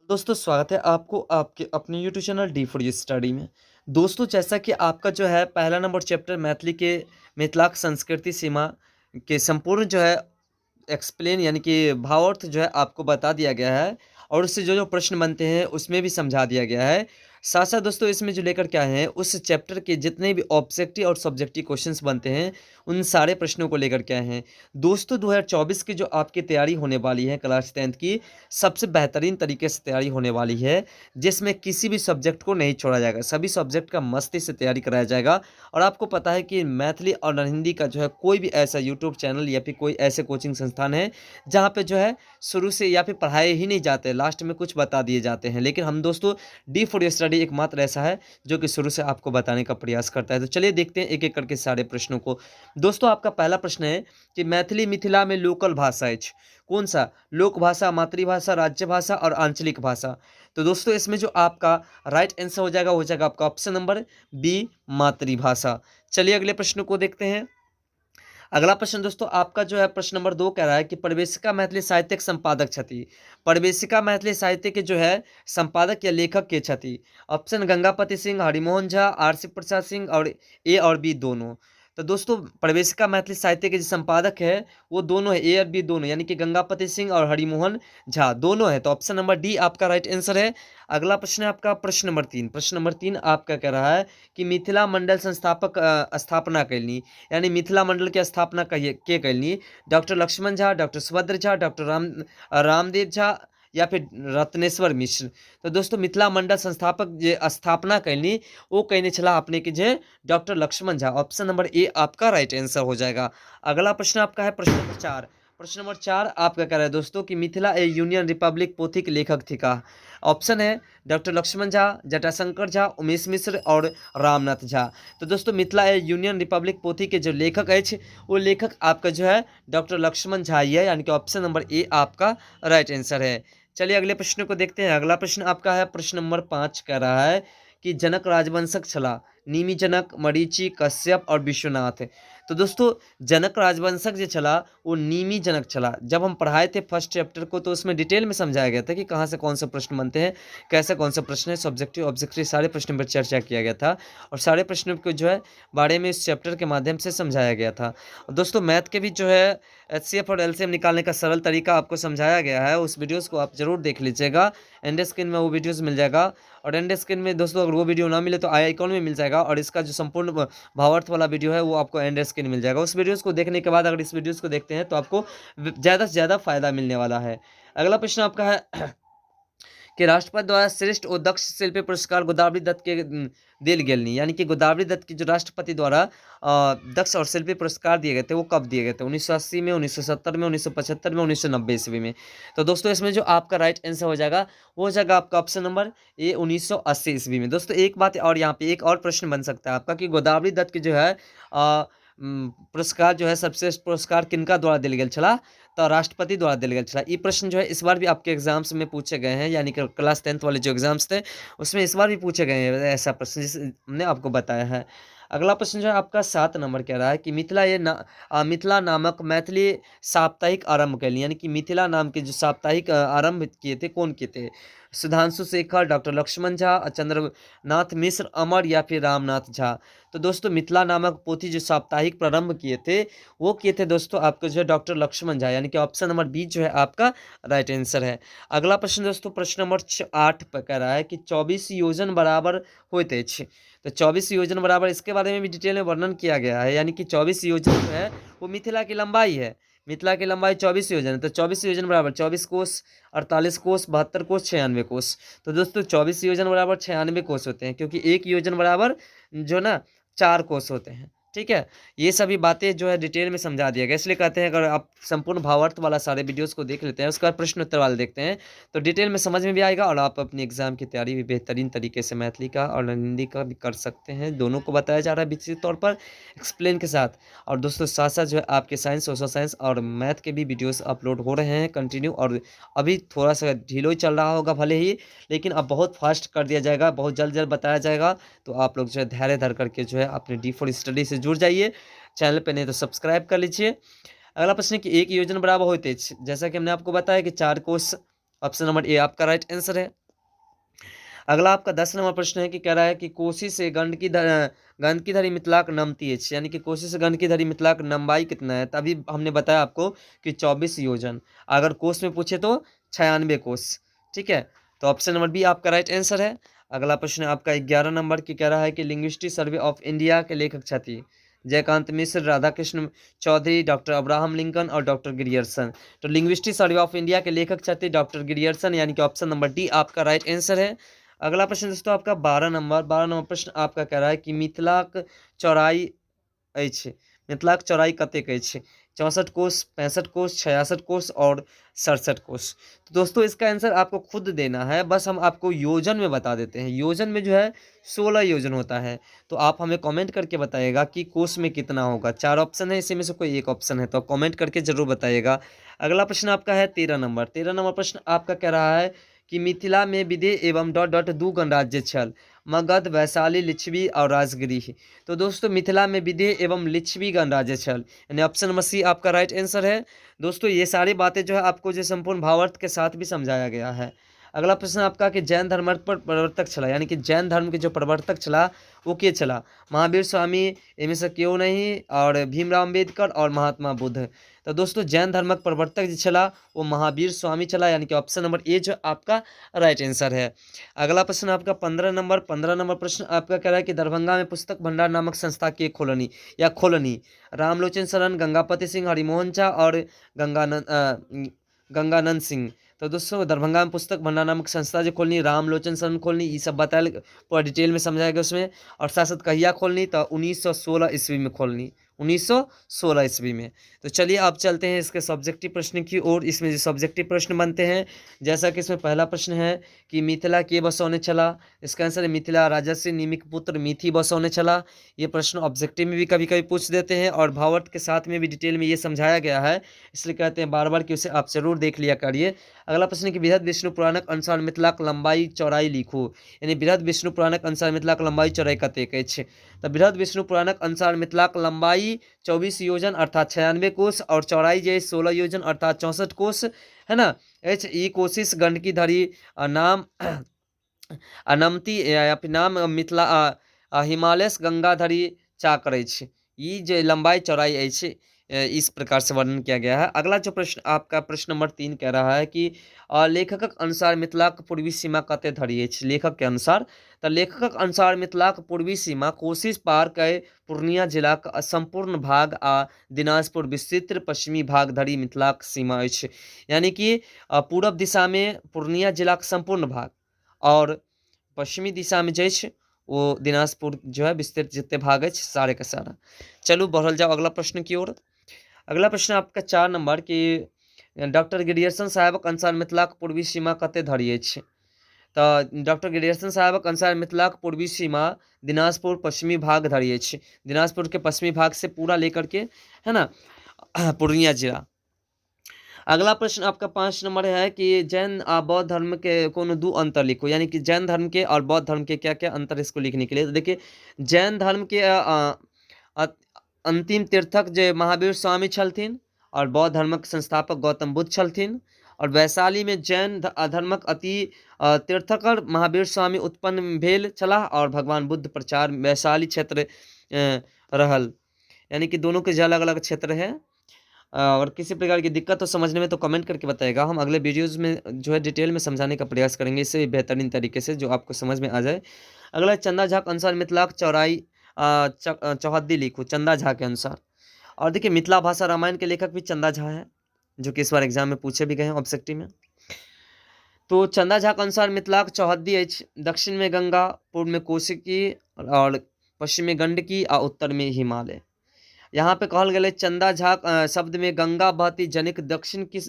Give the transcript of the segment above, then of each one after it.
दोस्तों स्वागत है आपको आपके अपने YouTube channel D for you study में। दोस्तों जैसा कि आपका जो है पहला नंबर चैप्टर मैथिली के मिथिलाक संस्कृति सीमा के संपूर्ण जो है एक्सप्लेन यानी कि भावार्थ जो है आपको बता दिया गया है और उससे जो जो प्रश्न बनते हैं उसमें भी समझा दिया गया है। साथ साथ दोस्तों इसमें जो लेकर के आए हैं उस चैप्टर के जितने भी ऑब्जेक्टिव और सब्जेक्टिव क्वेश्चंस बनते हैं उन सारे प्रश्नों को लेकर के आए हैं। दोस्तों 2024 की जो आपकी तैयारी होने वाली है क्लास 10th की, सबसे बेहतरीन तरीके से तैयारी होने वाली है, जिसमें किसी भी सब्जेक्ट को नहीं छोड़ा जाएगा। सभी सब्जेक्ट का मस्ती से तैयारी कराया जाएगा। और आपको पता है कि मैथिली और हिंदी का जो है कोई भी ऐसा यूट्यूब चैनल या फिर कोई ऐसे कोचिंग संस्थान है जहाँ पे जो है शुरू से या फिर पढ़ाए ही नहीं जाते, लास्ट में कुछ बता दिए जाते हैं। लेकिन हम दोस्तों डी फॉर स्टडी एकमात्र ऐसा है जो कि शुरू से आपको बताने का प्रयास करता है। तो चलिए देखते हैं एक एक करके सारे प्रश्नों को। दोस्तों आपका पहला प्रश्न है कि मैथिली मिथिला में लोकल भाषा है कौन सा? लोक भाषा, मातृभाषा, राज्य भाषा और आंचलिक भाषा। तो दोस्तों इसमें जो आपका राइट आंसर हो जाएगा वो हो जाएगा आपका ऑप्शन नंबर बी, मातृभाषा। चलिए अगले प्रश्न को देखते हैं। अगला प्रश्न दोस्तों आपका जो है प्रश्न नंबर 2 कह रहा है कि प्रवेशिका मैथिली साहित्यक संपादक छथि। प्रवेशिका मैथिली साहित्य के जो है संपादक या लेखक के छथि? Option Gangapati Singh, Harimohan Jha, R C Prasad Singh और ए और बी दोनों। तो दोस्तों प्रवेशिका मैथिली साहित्य के जो संपादक है वो दोनों है, ए और बी दोनों, यानी कि गंगापति सिंह और हरिमोहन झा दोनों है। तो ऑप्शन नंबर डी आपका राइट आंसर है। अगला प्रश्न है आपका प्रश्न नंबर 3। प्रश्न नंबर 3 आपका कह रहा है कि मिथिला मंडल संस्थापक स्थापना कैलनी, यानी मिथिला मंडल के स्थापना के कैलनी? Doctor Lakshman Jha, doctor Subhadra Jha, doctor Ramdev Jha या फिर रत्नेश्वर मिश्र। तो दोस्तों मिथिला मंडल संस्थापक जे स्थापना कैलनी वो कहने छला अपने के जे doctor Lakshman Jha. Option number A आपका राइट आंसर हो जाएगा। अगला प्रश्न आपका है प्रश्न नंबर 4। प्रश्न नंबर 4 आपका कह रहा है दोस्तों कि मिथिला ए यूनियन रिपब्लिक पोथी के लेखक थिका। ऑप्शन है डॉक्टर लक्ष्मण झा, जटाशंकर झा, उमेश मिश्र और रामनाथ झा। तो दोस्तों मिथिला ए यूनियन रिपब्लिक पोथी के जो लेखक अछि वो लेखक आपका जो है डॉक्टर लक्ष्मण झा ही है, यानी कि ऑप्शन नंबर ए आपका राइट आंसर है। चलिए अगले प्रश्न को देखते हैं। अगला प्रश्न आपका है प्रश्न नंबर 5 कह रहा है कि जनक राजवंशक छला निमि जनक, मरीचि, कश्यप और विश्वनाथ। तो दोस्तों जनक राजवंशक जो छला वो निमि जनक छला। जब हम पढ़ाए थे फर्स्ट चैप्टर को तो उसमें डिटेल में समझाया गया था कि कहाँ से कौन सा प्रश्न बनते हैं, कैसे कौन सा प्रश्न है, सब्जेक्टिव ऑब्जेक्टिव सारे प्रश्नों पर चर्चा किया गया था और सारे प्रश्नों को जो है बारे में इस चैप्टर के माध्यम से समझाया गया था। और दोस्तों मैथ के भी जो है एचसीएफ और एलसीएम निकालने का सरल तरीका आपको समझाया गया है, उस वीडियोज़ को आप जरूर देख लीजिएगा। एंड स्क्रीन में वो वीडियोज़ मिल जाएगा और एंड स्क्रीन में दोस्तों अगर वो वीडियो ना मिले तो आई आइकॉन में मिल जाएगा और इसका जो संपूर्ण भावार्थ वाला वीडियो है वो आपको एंड स्क्रीन मिल जाएगा। उस वीडियोज़ को देखने के बाद अगर इस वीडियोज़ को देखते हैं तो आपको ज़्यादा से ज़्यादा फायदा मिलने वाला है। अगला प्रश्न आपका है कि राष्ट्रपति द्वारा श्रेष्ठ और दक्ष शिल्पी पुरस्कार गोदावरी दत्त के दिल गेलनी, यानी कि गोदावरी दत्त की जो राष्ट्रपति द्वारा दक्ष और शिल्पी पुरस्कार दिए गए थे वो कब दिए गए थे? 1980 में, 1970 में, 1975 में, 1990 ईस्वी में। तो दोस्तों इसमें जो आपका राइट आंसर हो जाएगा वो हो जाएगा आपका ऑप्शन नंबर ए, 1980 ईस्वी में। दोस्तों एक बात और यहाँ पे एक और प्रश्न बन सकता है आपका कि गोदावरी दत्त की जो है पुरस्कार जो है सर्वश्रेष्ठ पुरस्कार किनका द्वारा दिल गेल छला? तो राष्ट्रपति द्वारा दिल गेल छला। ये प्रश्न जो है इस बार भी आपके एग्जाम्स में पूछे गए हैं, यानी कि क्लास 10th वाले जो एग्जाम्स थे उसमें इस बार भी पूछे गए हैं ऐसा प्रश्न जिसने आपको बताया है। अगला प्रश्न जो है आपका 7 नंबर कह रहा है कि मिथिला ये ना, मिथिला नामक मैथिली साप्ताहिक आरंभ कैली, यानी कि मिथिला नाम के जो साप्ताहिक आरंभ किए थे कौन किए थे? सुधांशु शेखर, डॉक्टर लक्ष्मण झा, चंद्रनाथ मिश्र अमर या फिर रामनाथ झा। तो दोस्तों मिथिला नामक पोथी जो साप्ताहिक प्रारंभ किए थे वो किए थे दोस्तों आपको जो है डॉक्टर लक्ष्मण झा, यानी कि ऑप्शन नंबर बी जो है आपका राइट आंसर है। अगला प्रश्न दोस्तों प्रश्न नंबर 8 पर कह रहा है कि 24 योजन बराबर होते अछि। तो 24 योजन बराबर इसके बारे में भी डिटेल में वर्णन किया गया है, यानी कि 24 योजन जो है वो मिथिला की लंबाई है। मिथिला की लंबाई 24 योजन है, तो 24 योजन बराबर 24 कोस, 48 कोस, 72 कोस, 96 कोस। तो दोस्तों 24 योजन बराबर 96 कोस होते हैं, क्योंकि एक योजन बराबर जो ना 4 कोस होते हैं। ठीक है, ये सभी बातें जो है डिटेल में समझा दिया गया, इसलिए कहते हैं अगर आप संपूर्ण भावार्थ वाला सारे वीडियोस को देख लेते हैं उसके बाद प्रश्न उत्तर वाले देखते हैं तो डिटेल में समझ में भी आएगा और आप अपनी एग्जाम की तैयारी भी बेहतरीन तरीके से मैथिली का और हिंदी का भी कर सकते हैं। दोनों को बताया जा रहा है विस्तृत तौर पर एक्सप्लेन के साथ। और दोस्तों साथ साथ जो है आपके साइंस, सोशल साइंस और मैथ के भी वीडियोज़ अपलोड हो रहे हैं कंटिन्यू, और अभी थोड़ा सा ढीलो ही चल रहा होगा भले ही, लेकिन अब बहुत फास्ट कर दिया जाएगा, बहुत जल्द जल्द बताया जाएगा। तो आप लोग जो है धैर्य धर करके जो है अपने डी फॉर स्टडी से जुड़ जाइए। चैनल पे नहीं तो सब्सक्राइब कर लीजिए। अगला प्रश्न है कि एक योजन बराबर होते, जैसा कि हमने आपको बताया कि 4 कोस, ऑप्शन नंबर ए आपका राइट आंसर है। अगला आपका 10 नंबर प्रश्न है कि कह रहा है कि कोसी से गंडकी गंडकी धरी मिथिलाक नमती अछि, यानी कि कोसी से गंडकी धरी मिथिलाक लंबाई कितना है। तभी हमने बताया आपको कि 24 योजन, अगर कोस में पूछे तो 96 कोस। ठीक है, तो ऑप्शन नंबर बी आपका राइट आंसर है। अगला प्रश्न आपका 11 नंबर की कह रहा है कि लिंग्विस्टिक सर्वे ऑफ इंडिया के लेखक छथि Jaykant Mishra, Radhakrishna Chaudhary, doctor Abraham Lincoln और डॉक्टर ग्रियर्सन। तो लिंग्विस्टिक सर्वे ऑफ इंडिया के लेखक छथि डॉक्टर ग्रियर्सन, यानी कि ऑप्शन नंबर डी आपका राइट आंसर है। अगला प्रश्न दोस्तों आपका 12 नंबर, 12 नंबर प्रश्न आपका कह रहा है कि मिथिलाक चौड़ाई अछि, मिथिलाक चौड़ाई कतेक अछि, 64 कोस, 65 कोस, 66 कोस और 67 कोस। तो दोस्तों इसका आंसर आपको खुद देना है, बस हम आपको योजन में बता देते हैं। योजन में जो है 16 योजन होता है। तो आप हमें कमेंट करके बताइएगा कि कोस में कितना होगा। 4 ऑप्शन है, इसी में से कोई एक ऑप्शन है, तो आप कमेंट करके जरूर बताइएगा। अगला प्रश्न आपका है 13 नंबर। 13 नंबर प्रश्न आपका कह रहा है कि मिथिला में विदेह एवं डॉट डॉट दू गणराज्य छल, मगध, वैशाली, लिच्छवी और राजगृह। तो दोस्तों मिथिला में विदेह एवं लिच्छवी गणराज्य छल, यानी ऑप्शन नंबर सी आपका राइट आंसर है। दोस्तों ये सारी बातें जो है आपको जो संपूर्ण भावार्थ के साथ भी समझाया गया है। अगला प्रश्न आपका कि जैन धर्म पर प्रवर्तक छला, यानी कि जैन धर्म के जो प्रवर्तक छला वो के छला, महावीर स्वामी, इनमें से क्यों नहीं, और भीमराव अम्बेडकर और महात्मा बुद्ध। तो दोस्तों जैन धर्मक प्रवर्तक जो छला वो महावीर स्वामी छला, यानी कि ऑप्शन नंबर ए जो आपका राइट आंसर है। अगला प्रश्न आपका 15 नंबर, 15 नंबर प्रश्न आपका कह रहा है कि दरभंगा में पुस्तक भंडार नामक संस्था के खोलनी या खोलनी, रामलोचन शरण, गंगापति सिंह, हरिमोहन झा और गंगानंद सिंह। तो दोस्तों दरभंगा में पुस्तक भंडार नामक संस्था जो खोलनी, रामलोचन शरण खोलनी, ये सब बताया पूरा डिटेल में समझाया गया उसमें। और साथ साथ कहिया खोलनी, तो 1916 ईस्वी में खोलनी, 1916 ईस्वी में। तो चलिए अब चलते हैं इसके सब्जेक्टिव प्रश्न की ओर। इसमें जो सब्जेक्टिव प्रश्न बनते हैं, जैसा कि इसमें पहला प्रश्न है कि मिथिला के बसौने छला, इसका आंसर है मिथिला राजर्षि निमिक पुत्र मिथि बसौने छला। ये प्रश्न ऑब्जेक्टिव में भी कभी कभी पूछ देते हैं और भावार्थ के साथ में भी डिटेल में ये समझाया गया है, इसलिए कहते हैं बार बार कि उसे आप जरूर देख लिया करिए। अगला प्रश्न है कि बृहद विष्णु पुराणक अनुसार मिथिलाक लंबाई चौड़ाई लिखू, यानी बृहद विष्णु पुराणक अनुसार मिथिलाक लंबाई चौड़ाई कतेक अछि। तो बृहद विष्णु पुराणक अनुसार मिथिलाक लंबाई 24 योजन अर्थात 96 कोस और चौड़ाई जे 16 योजन अर्थात 64 कोस है ना अछि। ई कोशिश गंडकी धरी नाम अनमती या फिर नाम मिथिला हिमालय से गंगा धरी चाकर अछि। ई जे लंबाई चौड़ाई अछि इस प्रकार से वर्णन किया गया है। अगला जो प्रश्न आपका प्रश्न नंबर 3 कह रहा है कि लेखकक अनुसार मिथिलाक पूर्वी सीमा कते धरि अछि। लेखक के अनुसार, तो लेखकक अनुसार मिथिलाक पूर्वी सीमा कोसी पार के पूर्णिया जिलाक संपूर्ण भाग आ दिनाजपुर विस्तृत पश्चिमी भाग धरि मिथिलाक सीमा अछि। यानी कि पूरब दिशा में पूर्णिया जिलाक संपूर्ण भाग और पश्चिमी दिशा में जे अछि वो दिनाजपुर जो है विस्तृत जितने भाग अछि सारे का सारा। चलू बढ़ल जाओ अगला प्रश्न की ओर। अगला प्रश्न आपका 4 नंबर कि डॉक्टर ग्रियर्सन साहेबक अनुसार मिथिलाक पूर्वी सीमा कते धरि अछि। तो डॉक्टर ग्रियर्सन साहेबक अनुसार मिथिलाक पूर्वी सीमा दिनाजपुर पश्चिमी भाग धरि अछि। दिनाजपुर के पश्चिमी भाग से पूरा लेकर के है ना पूर्णिया जिला। अगला प्रश्न आपका 5 नंबर है कि जैन आ बौद्ध धर्म के कोनो दू अंतर लिखो, यानी कि जैन धर्म के और बौद्ध धर्म के क्या क्या अंतर इसको लिखने के लिए। तो देखिए जैन धर्म के अंतिम तीर्थक जे महावीर स्वामी छलथिन और बौद्ध धर्मक संस्थापक गौतम बुद्ध छलथिन, और वैशाली में जैन धर्मक अति तीर्थकर महावीर स्वामी उत्पन्न भेल छलाह और भगवान बुद्ध प्रचार वैशाली क्षेत्र रहल, यानी कि दोनों के जो अलग अलग क्षेत्र है। और किसी प्रकार की दिक्कत हो समझने में तो कमेंट करके बताइएगा, हम अगले वीडियोज़ में जो है डिटेल में समझाने का प्रयास करेंगे, इससे भी बेहतरीन तरीके से जो आपको समझ में आ जाए। अगला चंदा झा के अनुसार मिथिलाक चौड़ाई चौहद्दी लिखो, चंदा झा के अनुसार। और देखिए मिथिला भाषा रामायण के लेखक भी चंदा झा हैं, जो कि इस बार एग्जाम में पूछे भी गए हैं ऑब्जेक्टिव में। तो चंदा झा के अनुसार मिथिलाक चौहद्दी अछि, दक्षिण में गंगा, पूर्व में कोशिकी और पश्चिम में गंडकी और उत्तर में हिमालय। यहाँ पे कहल गेलै चंदा झा शब्द में गंगा बहती जनिक दक्षिण की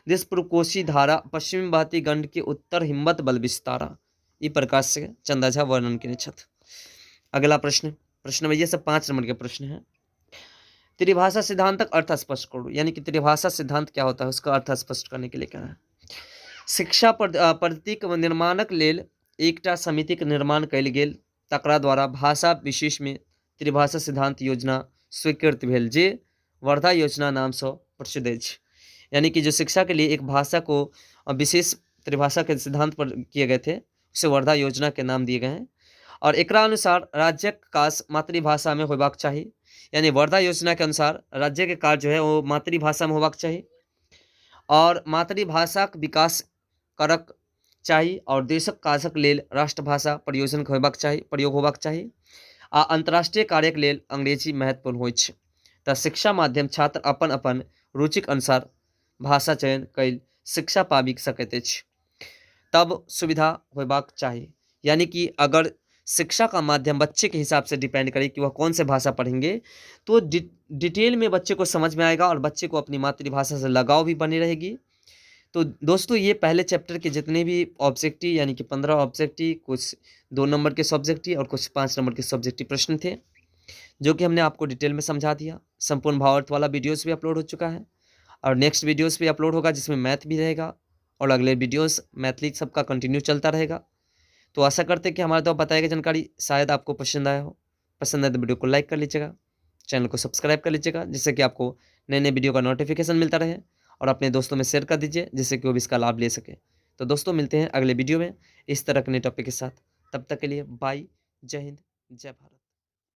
दिस पूर्व कोसी धारा, पश्चिम में बहती गंडकी, उत्तर हिम्मत बल विस्तारा। ई प्रकार से चंदा झा वर्णन केने छथि। अगला प्रश्न, प्रश्न में ये सब 5 नंबर के प्रश्न हैं। त्रिभाषा सिद्धांतक अर्थ स्पष्ट करो, यानी कि त्रिभाषा सिद्धांत क्या होता है उसका अर्थ स्पष्ट करने के लिए क्या है। शिक्षा पद्धतिक निर्माणक लेल एकटा समितिक निर्माण कयल गेल, तकरा द्वारा भाषा विशेष में त्रिभाषा सिद्धांत योजना स्वीकृत भेल, जे वर्धा योजना नाम से प्रसिद्ध अछि। यानी कि जो शिक्षा के लिए एक भाषा को विशेष त्रिभाषा के सिद्धांत पर किए गए थे, उसे वर्धा योजना के नाम दिए गए हैं। और एकरा अनुसार राज्यक काज मातृभाषा में होबाक चाही, यानी वर्धा योजना के अनुसार राज्य के कार्य जो है वो मातृभाषा में होबाक चाही और मातृभाषाक विकास करक चाही और देशक काजक लेल राष्ट्रभाषा प्रयोजन होबाक चाही, प्रयोग होबाक चाही आ अंतर्राष्ट्रीय कार्यक लेल अंग्रेजी महत्वपूर्ण होइ छै। तऽ शिक्षा माध्यम छात्र अपन अपन रुचिक अनुसार भाषा चयन कयल शिक्षा पाबि सकैत अछि, तब सुविधा होबाक चाही। यानी कि अगर शिक्षा का माध्यम बच्चे के हिसाब से डिपेंड करे कि वह कौन से भाषा पढ़ेंगे तो डिटेल में बच्चे को समझ में आएगा और बच्चे को अपनी मातृभाषा से लगाव भी बनी रहेगी। तो दोस्तों ये पहले चैप्टर के जितने भी ऑब्जेक्टिव यानी कि 15 ऑब्जेक्टिव, कुछ 2 नंबर के सब्जेक्टिव और कुछ 5 नंबर के सब्जेक्टिव प्रश्न थे, जो कि हमने आपको डिटेल में समझा दिया। संपूर्ण भावार्थ वाला वीडियोस भी अपलोड हो चुका है और नेक्स्ट वीडियोस भी अपलोड होगा जिसमें मैथ भी रहेगा और अगले वीडियोस मैथिली सबका कंटिन्यू चलता रहेगा। तो आशा करते हैं कि हमारे द्वारा बताई गई जानकारी शायद आपको पसंद आया हो। पसंद आए तो वीडियो को लाइक कर लीजिएगा, चैनल को सब्सक्राइब कर लीजिएगा जिससे कि आपको नए नए वीडियो का नोटिफिकेशन मिलता रहे और अपने दोस्तों में शेयर कर दीजिए जिससे कि वो भी इसका लाभ ले सके। तो दोस्तों मिलते हैं अगले वीडियो में इस तरह के नए टॉपिक के साथ। तब तक के लिए बाय, जय हिंद, जय भारत।